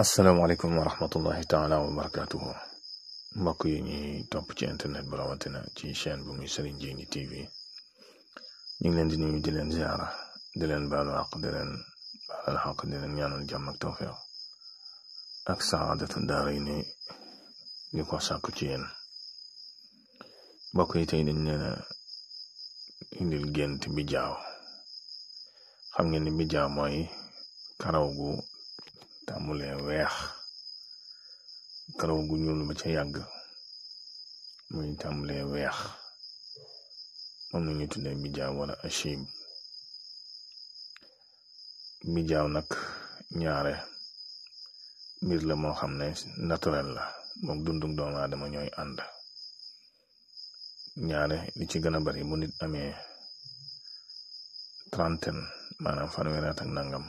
asalaamaaleykum wa rahmatullahi taala wa barakatuhu mbokk yi ñuy topp ci internet bu rawatina ci chaîne bu muy Serigne Djily TV ñu ngi leen di nuyu di leen ziara di leen baalu àq di leen baalal xaq di leen ñaanal jàmm ak tawfeex ak saadatu daara yi ni di ko sàkku ci yéen mbokk yi tey dañ leen a indil gént bijaaw. xam ngeen ni bijaaw mooy karaw gu tàmbulee weex, karaw gu ñuul ba ca yàgg muy tàmbulee weex, moom la ñuy tuddee bijaaw wala achib. bijaaw nag ñaare mbir la moo xam ne naturel la, moom dundug doomu aadama ñooy ànd. ñaare li ci gën a bari bu nit amee trentaine, maanaam fanweeri at ak nangam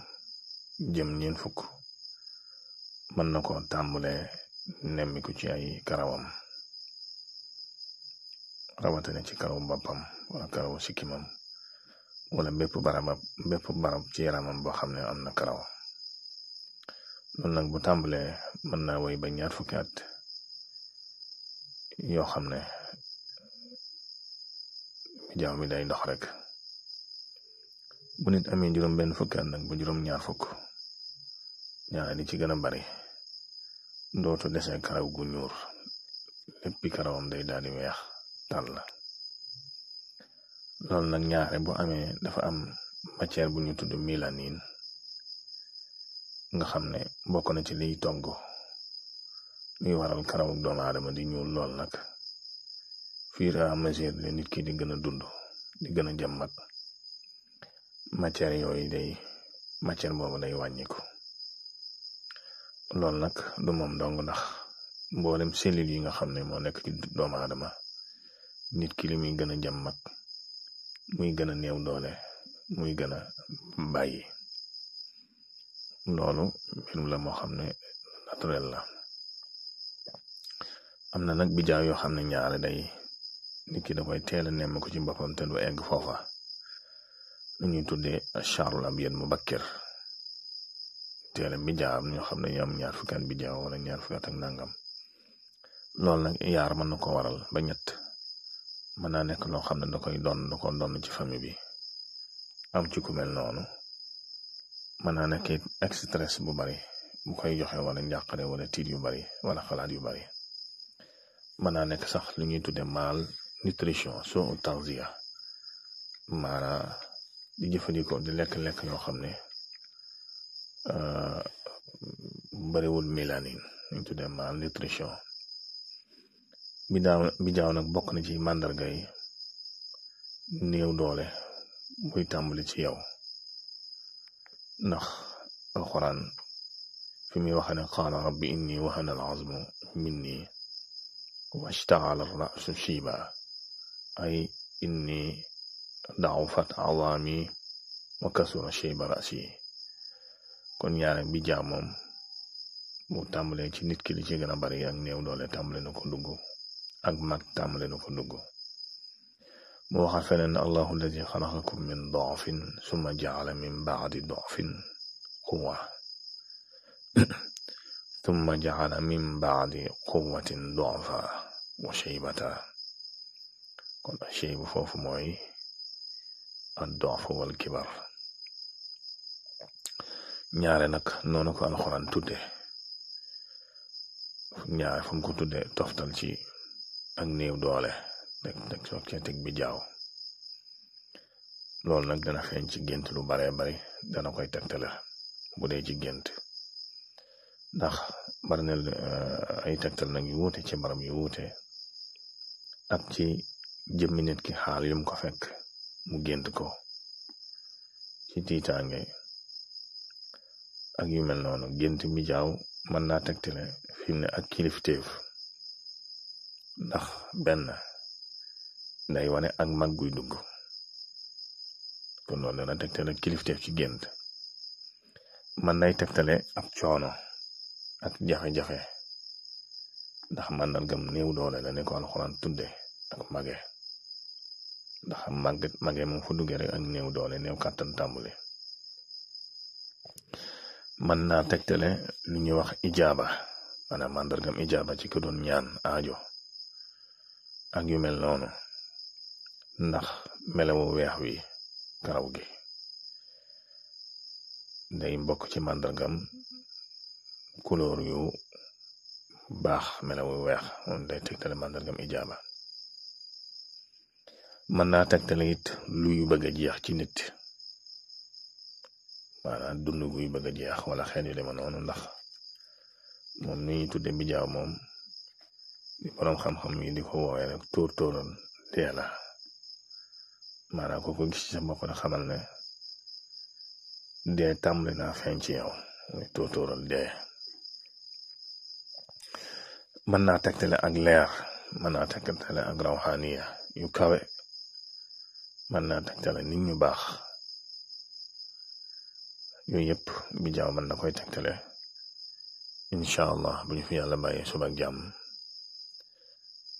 jëm ñeent fukk, mën na ko tàmbulee nemmiku ci ay karawam, rawatina ci karaw boppam wala karaw sikkimam wala bépp barab ci yaramam boo xam ne am na karaw. loolu nag bu tàmbulee mën naa woy ba ñaar fukki at yoo xam ne bijaaw mi day dox rek. bu nit amee juróom benn fukki at nag ba juróom ñaar fukk, ñaare li ci gën a bari dootu desee karaw gu ñuur, léppi karawam day daal di weex tàll. loolu nag ñaare bu amee dafa am matière bu ñu tudd mélanine, nga xam ne bokk na ci liy togg luy waral karawu doomu aadama di ñuul. lool nag fur et à mesure le nit ki di gën a dund di gën a jëm mag, matière boobu day wàññiku. loolu nag du moom dong, ndax mboolem cellules yi nga xam ne moo nekk ci doomu aadama, nit ki li muy gën a jëm mag muy gën a néew doole muy gën a bàyyi. loolu mbir la moo xam ne naturel la. am na nag bijaaw yoo xam ne ñaare day nit ki da koy teel a nemm ko ci boppam te du egg foofa, lu ñuy tuddee charul abyad mubakkir. teel a bijaaw am ñoo xam ne ñu am ñaar fukki at bijaaw wala ñaar fukki at ak nangam. loolu nag yaar mën na ko waral ba ñett. mën naa nekk loo xam ne da ko doon ci famille bi, am ci ku mel noonu. mën naa nekk it stress bu bari bu koy joxe, wala njàqare wala tiit yu bari wala xalaat yu bari. mën naa nekk sax lu ñuy tudde mal nutrition, soo taxia, maanaam di jëfandikoo di lekk yoo xam ne bariwul mélanine, ñu tudde mal nutrition. bijaaw nag bokk na ci màndarga yi néew doole buy tàmbali ci yow, ndax alxuraan fi muy waxe ne qaala rabbi inni wahana al azmu minni washta'ala ar-ra'su shiba, ay inni da'ufat azami wa kasura shayba ra'si. kon ñaare bijaaw moom bu tàmbalee ci nit ki li ci gën a bari ak néew doole tàmbale na ko dugg, ak mag tàmbale na ko dugg. mu waxaat feneen ne allahu alladi xalaqakum min da'fin summa ja'ala min ba'di da'fin quwwa summa ja'ala min ba'di quwwatin da'fa wa shaybata. kon shaybu foofu mooy ad-da'fu wal kibar. ñaare nag noonu ko alxuraan tudde, ñaare fu mu ko tudde toftal ci ak néew doole teg soog cee teg bijaaw. loolu nag dana feeñ ci gént lu baree bari, dana koy tegtale bu dee ci gént, ndax bari na ay tegtal nag yu wuute ci barab yu wuute, ak ci jëmmi nit ki xaal yum ko fekk mu gént ko ci tiitaange ak yu mel noonu. gént bijaaw mën naa tegtale fi mu ne ak kilifteef, ndax benn day wane ak mag guy dugg, kon loolu dana tegtale kilifteef ci gént. mën nay tegtale ab coono ak jafe-jafe, ndax màndargam néew doole la ne ko alxuraan tudde ak mage, ndax mage moom fu duggee rek ak néew doole néew kàttan tàmbule. mën naa tegtale lu ñuy wax ijaaba maanaam màndargam ijaaba ci ko doon ñaan aajo ak yu mel noonu ndax melawu weex wi karaw gi day mbokk ci màndargam couleur yu baax melawu weex moom day tegtale màndargam ijaaba mën naa tegtale it luy bëgg a jeex ci nit maanaam dund guy bëgg a jeex wala xeet yu dema noonu ndax moom ni ñuy tudde bijaaw moom di boroom xam-xam yi di ko woowee rek tóor-tóoral dee la maanaam ko gis ci sa bopp na xamal ne dee tàmbali naa feeñ ci yow muy tóor-tóoral dee mën naa tegtale ak leer mën naa tegtale ak rawxaaniya yu kawe mën naa tegtale nit ñu baax yooyu yëpp bijaaw mën na koy tegtale incha allah bu ñu fi yàlla bàyyee suba ak jàmm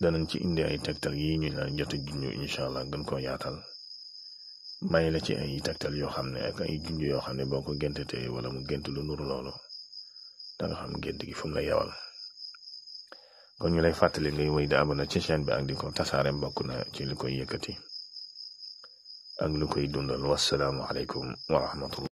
danañ ci indi ay tegtal yi ñu la jot a junju incha allah gën koo yaatal may la ci ay tegtal yoo xam ne ak ay junj yoo xam ne boo ko géntatee wala mu gént lu nuru loolu danga xam gént gi fu mu la yewal kon ñu lay fàttali ngay wéy di abonné ci chaîne bi ak di ko tasaare bokk na ci li koy yëkkati ak lu koy dundal wassalaamu aleykum wa rahmatullah